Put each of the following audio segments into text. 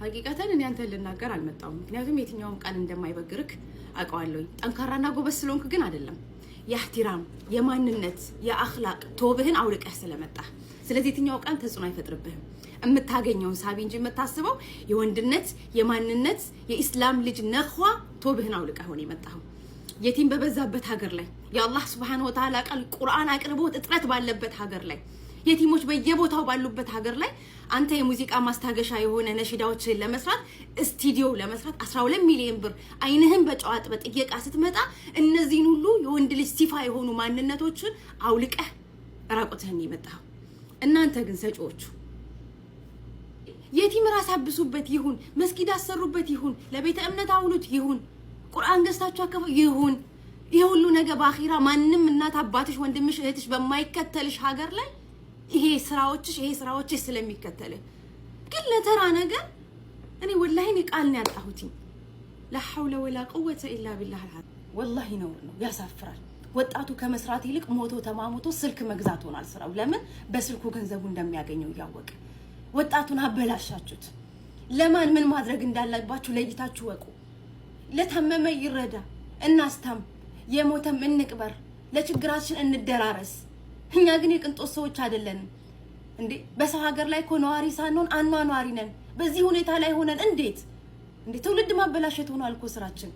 ሀቂቀተን እኔ አንተን ልናገር አልመጣሁም። ምክንያቱም የትኛውም ቃል እንደማይበግርክ አውቀዋለሁኝ። ጠንካራና ጎበዝ ስለሆንክ ግን አይደለም። የእህቲራም፣ የማንነት፣ የአኽላቅ ቶብህን አውልቀህ ስለመጣ፣ ስለዚህ የትኛው ቃል ተጽዕኖ አይፈጥርብህም። የምታገኘውን ሳቢ እንጂ የምታስበው የወንድነት፣ የማንነት፣ የኢስላም ልጅ ነኽዋ ቶብህን አውልቀህ ሆነ የመጣኸው። የቲም በበዛበት ሀገር ላይ፣ የአላህ ስብሐነ ወተዓላ ቃል ቁርአን አቅርቦት እጥረት ባለበት ሀገር ላይ፣ የቲሞች በየቦታው ባሉበት ሀገር ላይ አንተ የሙዚቃ ማስታገሻ የሆነ ነሺዳዎችን ለመስራት፣ ስቱዲዮ ለመስራት 12 ሚሊዮን ብር አይንህን በጨው አጥበህ ጥየቃ ስትመጣ እነዚህን ሁሉ የወንድ ልጅ ሲፋ የሆኑ ማንነቶችን አውልቀህ ራቁትህን የመጣኸው። እናንተ ግን ሰጪዎቹ የቲም ራስ አብሱበት ይሁን፣ መስጊድ አሰሩበት ይሁን፣ ለቤተ እምነት አውሉት ይሁን፣ ቁርአን ገዝታችሁ አከፉ ይሁን፣ ይህ ሁሉ ነገ በአኺራ ማንም እናት አባትሽ፣ ወንድምሽ፣ እህትሽ በማይከተልሽ ሀገር ላይ ይሄ ስራዎችሽ ስለሚከተልህ ግን ለተራ ነገር እኔ ወላሂ እኔ ቃል ነው ያጣሁትኝ። لا حول ولا قوة إلا بالله። ወላሂ ነውር ነው፣ ያሳፍራል። ወጣቱ ከመስራት ይልቅ ሞቶ ተማሙቶ ስልክ መግዛት ሆኗል ስራው። ለምን? በስልኩ ገንዘቡ እንደሚያገኘው እያወቀ ወጣቱን አበላሻችሁት። ለማን ምን ማድረግ እንዳለባችሁ ለይታችሁ ወቁ። ለታመመ ይረዳ፣ እናስታም፣ የሞተም እንቅበር፣ ለችግራችን እንደራረስ። እኛ ግን የቅንጦት ሰዎች አይደለንም እንዴ። በሰው ሀገር ላይ እኮ ነዋሪ ሳንሆን አኗኗሪ ነን። በዚህ ሁኔታ ላይ ሆነን እንዴት እንዴ ትውልድ ማበላሸት ሆኗል እኮ ስራችን።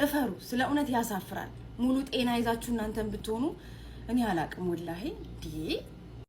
እፈሩ። ስለ እውነት ያሳፍራል። ሙሉ ጤና ይዛችሁ እናንተን ብትሆኑ እኔ አላቅም ወላሂ እንዴ።